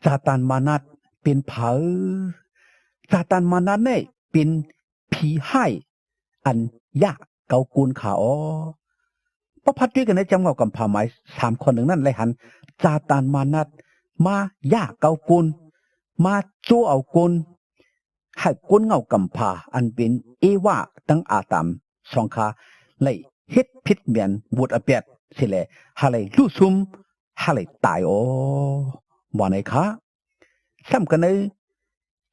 ຊາຕານມານັດເປັນໃຜ? ຊາຕານມານັດນີ້ເປັນຜີຮ້າຍອັນຢາກເກົາກົນຂ້າອໍ. ພໍພັດດ້ວຍກັນໃນຈຳເງົາກຳພາໝາຍສາມຂໍ້ໜຶ່ງນັ້ນ ໄດ້ຫັນຊາຕານມານັດມາຢາກເກົາກົນ, ມາໂຈເອົາກົນ ໃຫ້ຄົນເຫງົາກຳພາອັນເປັນເອວາ ທັງອາດາມສອງຄາ ໄດ້ເຮັດຜິດແມ່ນວຽດອະແປດເສຍແລ ຫາໄດ້ລຸຊຸມ ຫາໄດ້ຕາຍອໍ ວ່າໃນຄະ. ຊ້ຳກັນໃນ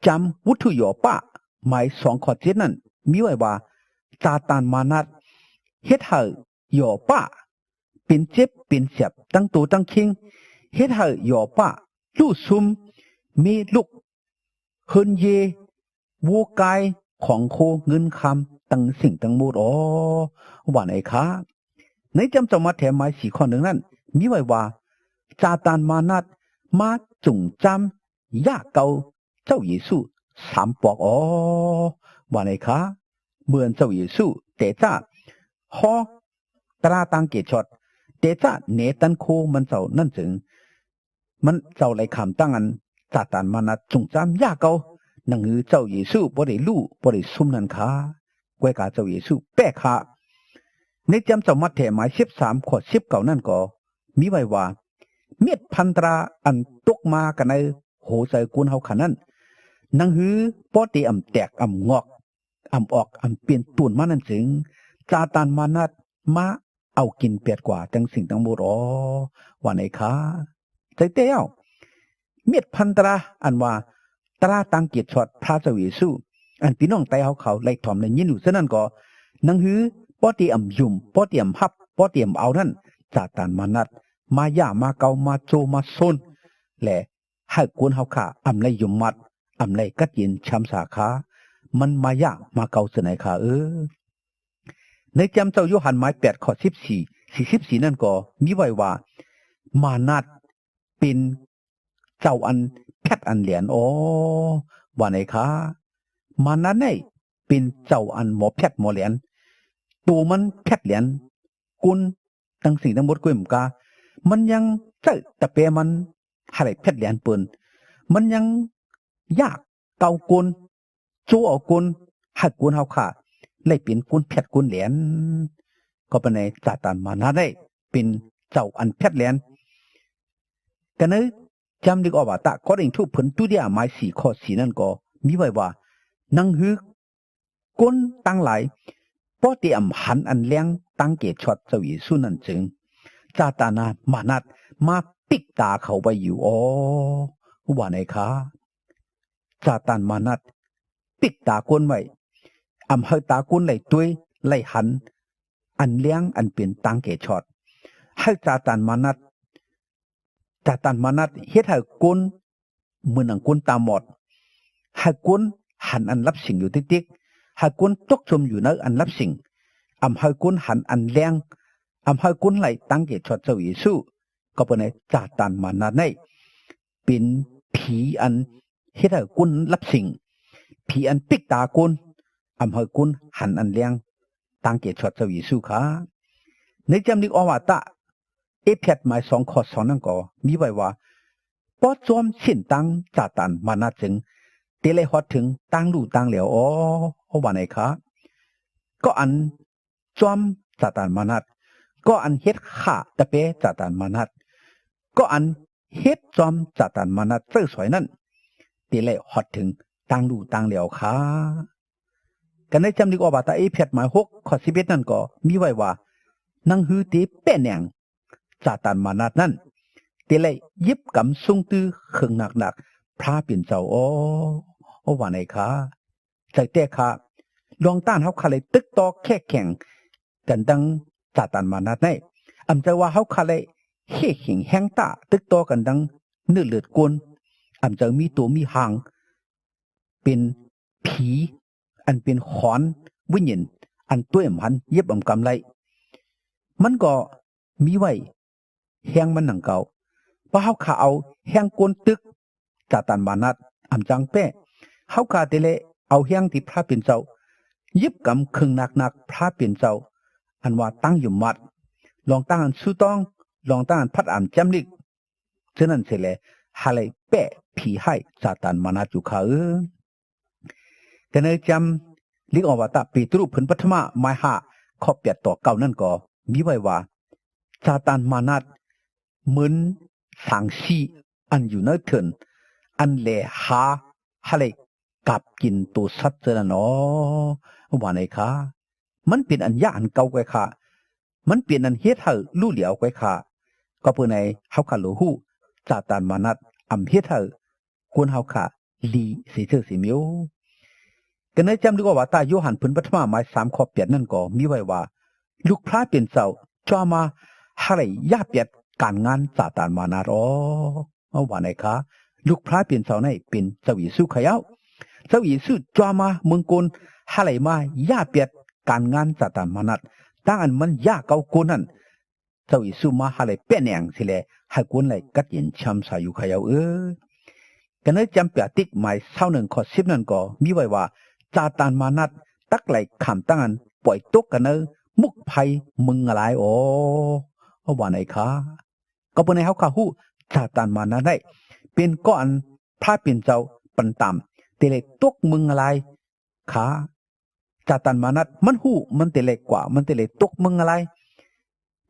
ຈຳວັດຖຸຍໍປາ ໝາຍສອງ ຂໍ້ເຈັດນັ້ນ ມີໄວ້ວ່າ ຊາຕານມານັດເຮັດໃຫ້ຍໍປາເປັນເຈັບເປັນແສບທັງໂຕທັງຄີງ, ເຮັດໃຫ້ຍໍປາລຸຊຸມ ເມລຸກ ເຮີນເຢ ໂວກາຍ ຂອງໂຄ ເງິນຄຳ ທັງສິ່ງທັງໝົດ ອໍ ວ່າໃນຄະ. ໃນຈຳເຈົ້າມາແຖມໝາຍສີ່ ຂໍ້ໜຶ່ງນັ້ນ ມີໄວ້ວ່າ ຊາຕານມານັດມາຈຸງຈາມຢາກເກົາເຈົ້າເຢຊູສາມປອກ ອໍ ວ່າໃນຄະ. ເມື່ອເຈົ້າເຢຊູແຕຈະຫໍ່ຕາຕ່າງເກດຊອດ ແຕ່ຈະແໜຕັນໂຄມັນເຈົ້ານັ້ນເຖິງ ມັນເຈົ້າໄດ້ຂ້າມຕັ້ງອັນຊາຕານມານັດຈຸງຈາມຢາກເກົາ ໜັງຫືເຈົ້າເຢຊູບໍ່ໄດ້ຮູ້ບໍ່ໄດ້ຊຸມນັ້ນຄະ. ກ້ວຍກາເຈົ້າເຢຊູແປຄະ. ໃນຈຳເຈົ້າມັດແຖໝາຍສິບສາມ ຂໍ້ສິບເກົ້ານັ້ນກໍມີໄວ້ວ່າ ເມັດພັນຕາອັນຕົກມາກັນໃນຫົວໃຈຄົນເຮົາຂະນັ້ນ ໜັງຫືປໍເຕອຳແຕກອຳງອກ ອຳອອກອຳປ່ຽນຕູນມານັ້ນເຖິງ ຊາຕານມານັດມາເອົາກິນແປດກວ່າທັງສິ່ງທັງໝົດ ອໍ ວ່າໃນຄະ. ໃຈແຕ່ເອົາ ເມັດພັນຕາ ອັນວ່າຕາຕ່າງເກດຊອດພະເຈົ້າເຢຊູ ອັນພີ່ນ້ອງໄຕເຮົາເຂົາໄລ່ຖອມໄດ້ຍິນຢູ່ ສະນັ້ນກໍ ໜັງຫືປໍເຕອຳຫຍຸມ ປໍເຕອຳຮັບ ປໍເຕອຳເອົານັ້ນ ຊາຕານມານັດມາຢາມາເກົາ ມາໂຈມາໂຊນ ແລະ ໃຫ້ຄົນເຮົາຂ້າອຳໄລຍົມມັດ ອຳໄລກັດເຢັນຊຳສາຄາ ມັນມາຢາມາເກົາເສຍໃນຄະເອີ. ໃນຈຳເຈົ້າໂຢຮັນໝາຍແປດ ຂໍ້ສິບສີ່ ສີ່ສິບສີ່ນັ້ນກໍມີໄວ້ວ່າ ມານັດເປັນເຈົ້າອັນແພດອັນແຫຼນ ອໍ ວ່າໃນຄະ. ມານັດນີ້ເປັນເຈົ້າອັນໝໍແພດໝໍແຫຼນ ໂຕມັນແພດແຫຼນ ກົນ ທັງສິ່ງທັງໝົດ ກ້ວຍໝູກາ ມັນຍັງໃຊ້ຕະແປມັນຫາໄດ້ແພດແຫຼນເປີນ ມັນຍັງຢາກເກົາກົນ ໂຈເອົາກົນ ໃຫ້ຄົນເຮົາຂ້າໄດ້ເປັນຄົນແພດຄົນແຫຼນ. ກໍປານໃດ ຊາຕານມານັດໄດ້ເປັນເຈົ້າອັນແພດແຫຼນ. ກັນໃນຈຳລິກອອກວ່າຕະ ກໍເລັ່ງທຸບເພິນຕຸເດຍ ໝາຍສີ່ ຂໍ້ສີ່ນັ້ນກໍມີໄວ້ວ່າ ໜັງຫື ຄົນທັງຫຼາຍ ພໍຕຽມຫັນອັນແລງຕາງເກດຊອດເຈົ້າເຢຊູນັ້ນເຖິງ ຊາຕານມານັດມາປິກຕາເຂົາໄວ້ຢູ່ ອໍ ວ່າໃນຄະ. ຊາຕານມານັດປິກຕາຄົນໄວ້ ອຳໃຫ້ຕາຄົນໄດ້ຕົວະໄດ້ຫັນອັນແລງອັນເປັນຕາງເກດຊອດ ໃຫ້ຊາຕານມານັດ ຊາຕານມານັດເຮັດໃຫ້ຄົນເໝືອນດັ່ງຄົນຕາບອດ ໃຫ້ຄົນຫັນອັນລັບສິ່ງຢູ່ຕິກໆ ໃຫ້ຄົນຕົກຈົມຢູ່ໃນອັນລັບສິ່ງ ອຳໃຫ້ຄົນຫັນອັນແລງ ອຳໃຫ້ຄົນໄດ້ຕາງເກດຊອດເຈົ້າເຢຊູ. ກໍເປັນໃນຊາຕານມານັດນີ້ເປັນຜີອັນເຮັດໃຫ້ຄົນລັບສິ່ງ ຜີອັນປິກຕາຄົນ ອຳໃຫ້ຄົນຫັນອັນແລງ ຕາງເກດຊອດເຈົ້າເຢຊູຄະ. ໃນຈຳລິກອອກວ່າຕະ ເອເຟດ ໝາຍສອງ ຂໍ້ສອງນັ້ນກໍມີໄວ້ວ່າ ພໍຈອມເສັ້ນທາງຊາຕານມານັດເຖິງ ເຕໄລຮອດເຖິງຕາງຮູ້ຕາງແຫຼວ ອໍ ວ່າໃນຄະ. ກໍອັນຈອມຊາຕານມານັດ ກໍອັນເຮັດຂ້າຕະແປຊາຕານມານັດ ກໍອັນເຮັດຈອມຊາຕານມານັດເຊີສອຍນັ້ນ ເຕໄລຮອດເຖິງຕາງຮູ້ຕາງແຫຼວຄະ. ກັນໃນຈຳລິກອອກວ່າຕະ ເອເຟດ ໝາຍຫົກ ຂໍ້ສິບເອັດນັ້ນກໍມີໄວ້ວ່າ ໜັງຫືເຕແປະແໜງຊາຕານມານັດນັ້ນ ເຕໄລຢິບກຳຊົງຕື້ເຄິ່ງໜັກໆ ພະເປັນເຈົ້າ ອໍ ວ່າໃນຄະ. ໃຈແຕ່ຄະ ລອງຕ້ານເຮົາຄະໄດ້ຕຶກຕໍ່ແຂກແຂ່ງກັນດັ່ງຊາຕານມານັດໃນ ອຳເຈົ້າວ່າເຮົາຄະໄດ້ເຮເຫັງແຮງຕາຕຶກຕໍ່ກັນດັ່ງເນື້ອເລືອດກົ້ນ ອຳເຈົ້າມີໂຕມີຫາງ ເປັນຜີ ອັນເປັນຂອນວິນຍານ ອັນຕົວະອຳຫັນ ເຢັບອຳກຳໄດ້ ມັນກໍມີໄວ້ແຮງມັນໜັງເກົ່າ. ວ່າເຮົາຄະເອົາແຮງກົ້ນຕຶກ ຊາຕານມານັດ ອຳຈັງແປະ ເຮົາຄະເຕເລເອົາແຮງທີ່ພະເປັນເຈົ້າ ຢິບກຳເຄິ່ງໜັກໆ ພະເປັນເຈົ້າ ອັນວ່າຕັ້ງຢູ່ມັດ ລອງຕັ້ງອັນຊູຕອງ ລອງຕັ້ງອັນພັດອາມຈຳລິກ ເຊັ່ນນັ້ນເສຍແລ ຫາໄລແປະ ຜີຮ້າຍຊາຕານມານາດຢູ່ຄ່າເອີຍ. ກະໃນຈຳລິກອອກວາຕະເປໂຕຣ ເພິ່ນປະຖະມະ ໝາຍຫ້າ ຂໍ້ແປດຕໍ່ເກົ້ານັ້ນກໍມີໄວ້ວ່າ ຊາຕານມານາດ ເໝືອນສາງຊີ້ອັນຢູ່ເນີເທິນ ອັນແລຫາໃຫ້ໄດ້ກາບກິນໂຕສັດເທື່ອນັ້ນເນາະ ວ່າໃນຄະ. ມັນເປັນອັນຢາກອັນເກົ່າໄກຄະ ມັນເປັນອັນເຮັດໃຫ້ຫຼູ່ຫຼຽວໄກຄະ. ກໍເພື່ອໃນເຮົາຄະໂລຮູ້ ຊາຕານມານາດອຳເຮັດໃຫ້ ກວນເຮົາຂາລີເສເຈີເສມຽວ. ກັນໃນຈຳລຶກວ່າ ວາຕາໂຍຮັນເພິ່ນປະຖະມາ ໝາຍສາມ ຂໍ້ແປດນັ້ນກໍມີໄວ້ວ່າ ລູກພຣະເປັນເຈົ້າ ຈອມມາຮາໄລຢາແປດການງານຊາຕານມານາດອອກ ເອົາວ່າໃນຄະ ລູກພຣະເປັນເຈົ້າໃນເປັນເຈົ້າເຢຊູຂະເຈົ້າ. ເຈົ້າເຢຊູຈອມມາເມືອງກົນຮາໄລມາຢາແປດການງານຊາຕານມານາດ ຕາງອັນມັນຢາເກົ່າກົນນັ້ນ ເຈົ້າເຢຊູມາຮາໄລແປະແໜງຊິແລ ໃຫ້ກວນໄລກັດເຢັນຊຳຊາຢູ່ຂະເຈົ້າເອີຍ. ກັນໃນຈຳປຽວຕິກໝາຍຊາວໜຶ່ງ ຂໍ້ສິບນັ້ນກໍມີໄວ້ວ່າ ຊາຕານມານາດຕັກໄລຂາມຕັ້ງອັນປ່ອຍຕົກກັນເນີມຸກໄຟເມືອງງະລາຍອອ ເອົາວ່າໃນຄະ. ກໍເປັນໃຫ້ເຮົາຄະຮູ້ ຊາຕານມານາດໄດ້ເປັນກໍອັນພຣະເປັນເຈົ້າປັນຕາມ ແຕ່ໄລຕົກເມືອງງະລາຍ ຂາ ຊາຕານມານາດມັນຮູ້ ມັນເຕະໄລກວ່າ ມັນເຕະໄລຕົກເມືອງງະລາຍ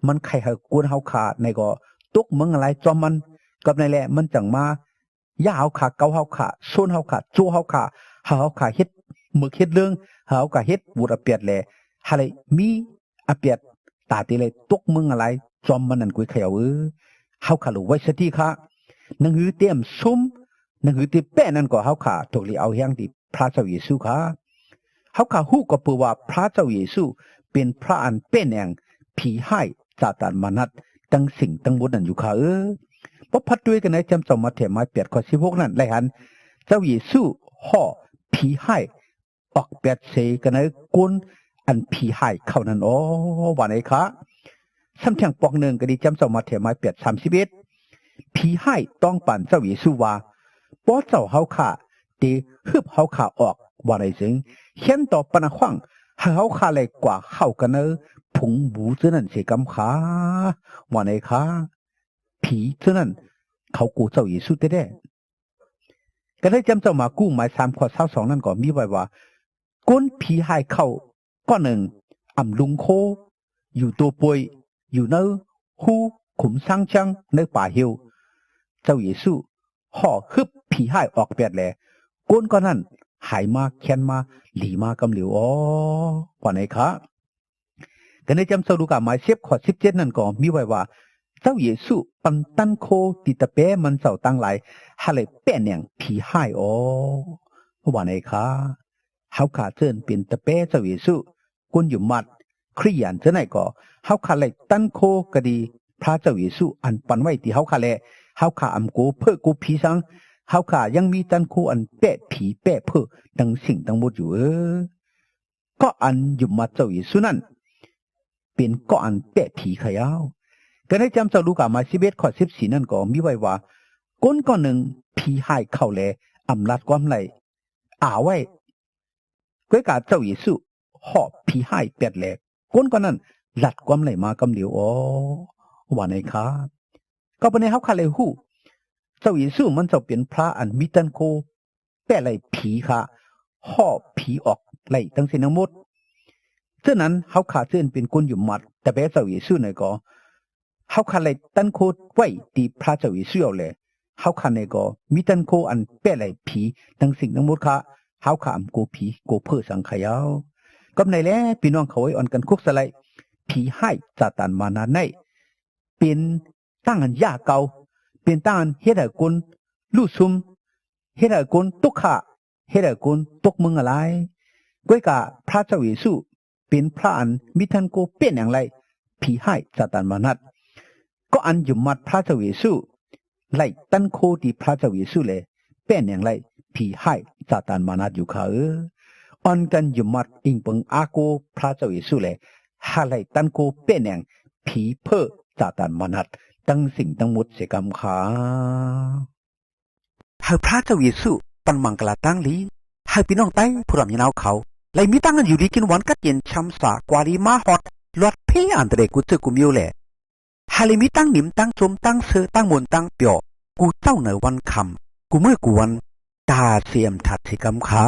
ມັນໄຄໃຫ້ກວນເຮົາຂາໃນກໍຕົກເມືອງງະລາຍຈອມມັນ. ກັບໃນແລະມັນຈັ່ງມາຢາເຮົາຂາ ເກົາເຮົາຂາ ໂຊນເຮົາຂາ ໂຈເຮົາຂາ ໃຫ້ເຮົາຂາເຮັດເໝິກເຮັດເລື່ອງ ໃຫ້ເຮົາຂາເຮັດວູດອາແປດແລ ໃຫ້ໄລມີອາແປດຕາເຕະໄລຕົກເມືອງງະລາຍຈອມມັນນັ້ນກຸ້ຍຂະເຈົ້າເອີຍ. ເຮົາຂາໂລໄວ້ສະຕິຂະ ໜັງສືເຕັມຊຸມ ໜັງສືທີ່ແປະນັ້ນກໍເຮົາຂາຖືກລີເອົາແຮງທີ່ພຣະເຈົ້າເຢຊູຂະ. ເຮົາຂາຮູ້ກໍເປີວ່າພຣະເຈົ້າເຢຊູເປັນພຣະອັນແປະແໜງຜີຮ້າຍຊາຕານມານາດທັງສິ່ງທັງໝົດນັ້ນຢູ່ຂະເອີຍ. ບໍ່ພັດດ້ວຍກັນໃນຈຳເຈົ້າມາແຖມມາຍແປດ ຂໍ້ສິບຫົກນັ້ນໄດ້ຫັນ ເຈົ້າເຢຊູເຫາະຜີຮ້າຍ ອອກແປດເສກັນໃນກົນອັນຜີຮ້າຍເຂົ້ານັ້ນອອ ວ່າໃນຄະ. ຊ້ຳແທງປອກໜຶ່ງກໍດີຈຳເຈົ້າມາແຖມມາຍແປດ ສາມສິບເອັດ ຜີຮ້າຍຕ້ອງປານເຈົ້າເຢຊູວ່າ ປໍເຈົ້າເຮົາຂ້າເຕະຮຶບເຮົາຂ້າອອກ ວ່າໃນເຊິ່ງ ແຄນຕໍ່ປານະຂວ້າງ ໃຫ້ເຮົາຂ້າໄລກວ່າເຂົ້າກັນໃນຝູງບູເທື່ອນັ້ນເສກຳຂາ ວ່າໃນຄະ. ຜີເທື່ອນັ້ນເຂົາໂກເຈົ້າເຢຊູແທ້ໆ. ກັນໃນຈຳເຈົ້າມາກູໝາຍສາມ ຂໍ້ຊາວສອງນັ້ນກໍມີໄວ້ວ່າ ກົນຜີຮ້າຍເຂົ້າກ້ອນໜຶ່ງ ອຳລຸງໂຄ ຢູ່ໂຕປ່ວຍ ຢູ່ໃນຮູຂຸມຊ້າງຈາງໃນປ່າເຫວ. ເຈົ້າເຢຊູເຫາະຮຶບຜີຮ້າຍອອກແປດແລ ກົນກ້ອນນັ້ນຫາຍມາແຄນມາ ດີມາກຳຫຼຽວອອ ວ່າໃນຄະ. ກັນໃນຈຳເຈົ້າລູກາໝາຍສິບ ຂໍ້ສິບເຈັດນັ້ນກໍມີໄວ້ວ່າ ເຈົ້າເຢຊູປັນຕັນໂຄຕີຕະແປມັນເຈົ້າຕ່າງຫຼາຍ ຫາໄລແປະແໜງຜີຮ້າຍອອກ ວ່າໃນຄະ. ເຮົາຂ້າເຈີນເປັນຕະແປເຈົ້າເຢຊູ ກົນຢູ່ມັດຄຣິສຕຽນເທື່ອໃນກໍ ເຮົາຂ້າໄລຕັນໂຄກະດີ ພຣະເຈົ້າເຢຊູອັນປັນໄວ້ທີ່ເຮົາຂ້າແລ ເຮົາຂ້າອຳໂກເພີ້ໂກຜີສັງ ເຮົາຂ້າຍັງມີຕັນໂຄອັນແປະຜີແປະເພີ້ທັງສິ່ງທັງໝົດຢູ່ເອີ. ເກາະອັນຢຸບມັດເຈົ້າເຢຊູນັ້ນ ເປັນເກາະອັນແປະຜີຂະເຈົ້າ. ກໍໃນຈຳເຈົ້າລູກາໝາຍສິບເອັດ ຂໍ້ສິບສີ່ນັ້ນກໍມີໄວ້ວ່າ ຄົນກ່ອນໜຶ່ງຜີຮ້າຍເຂົ້າແລ ອຳລັດຄວາມໄລອາໄວ້. ກ້ວຍກາເຈົ້າເຢຊູເຫາະຜີຮ້າຍແປດແລ ຄົນກ່ອນນັ້ນລັດຄວາມໄລມາກຳຫຼຽວອໍ ວ່າໃນຄະ. ກໍປານໃດເຮົາຄະໄລຮູ້ ເຈົ້າເຢຊູມັນເຈົ້າເປັນພຣະອັນມີຕັນໂຄ ແປະໄລຜີຂະ ເຫາະຜີອອກໄລທັງສິ້ນທັງໝົດ. ເຊິ່ງນັ້ນເຮົາຂະເຊິ່ງເປັນຄົນຢຸບມັດ ຕະແປເຈົ້າເຢຊູໃນກໍ ເຮົາຂະໄລຕັນໂຄໄວ້ທີ່ພຣະເຈົ້າເຢຊູເອົາແລ ເຮົາຂະໃນກໍມີຕັນໂຄອັນແປະໄລຜີທັງສິ່ງທັງໝົດຂະ ເຮົາຂະອຳໂກຜີໂກເພີສັງຂະເຈົ້າ. ກໍປານໃດແລ ພີ່ນ້ອງເຂົາເອີຍ ອ່ອນກັນຄຸກສະໄລ ຜີຮ້າຍຊາຕານມານາດໃນ ເປັນ ຕັ້ງອັນຢາເກົ່າ ເປັນຕັ້ງອັນເຮັດໃຫ້ຄົນຫຼູ່ຊຸ່ມ ເຮັດໃຫ້ຄົນຕົກຂະ ເຮັດໃຫ້ຄົນຕົກເມືອງອາລາຍ. ກ້ວຍກາພຣະເຈົ້າເຢຊູເປັນພຣະອັນມີຕັນໂຄແປະແໜງໄລຜີຮ້າຍຊາຕານມານາດ. ກໍອັນຢຸບມັດພຣະເຈົ້າເຢຊູ ໄລຕັນໂຄທີ່ພຣະເຈົ້າເຢຊູແລ ແປະແໜງໄລຜີຮ້າຍຊາຕານມານາດຢູ່ຂະເອີ. ອ່ອນກັນຢຸບມັດອີງເປິງອາໂກພຣະເຈົ້າເຢຊູແລ ຫາໄລຕັນໂຄແປະແໜງຜີເພີຊາຕານມານາດ ທັງສິ່ງທັງໝົດເສກຳຂະ. ໃຫ້ພຣະເຈົ້າເຢຊູປັນມັງກະລາຕັ້ງລີ ໃຫ້ພີ່ນ້ອງໄຕ້ຜູ້ດຳຍານາວເຂົາ ໄລມີຕັ້ງອັນຢູ່ດີກິນຫວານກັດເຢັນຊຳຊາກວ່າລີມາຮອດ ລອດເພອັນຕະເດກູເຈີກູມິວແລ ໃຫ້ໄລມີຕັ້ງນິມຕັ້ງຊົມຕັ້ງເຊີຕັ້ງມົນຕັ້ງປຽວ ກູເຈົ້າໃນວັນຄ່ຳ ກູມື້ກູວັນ ຕາສຽມທັດສິກຳຂາ.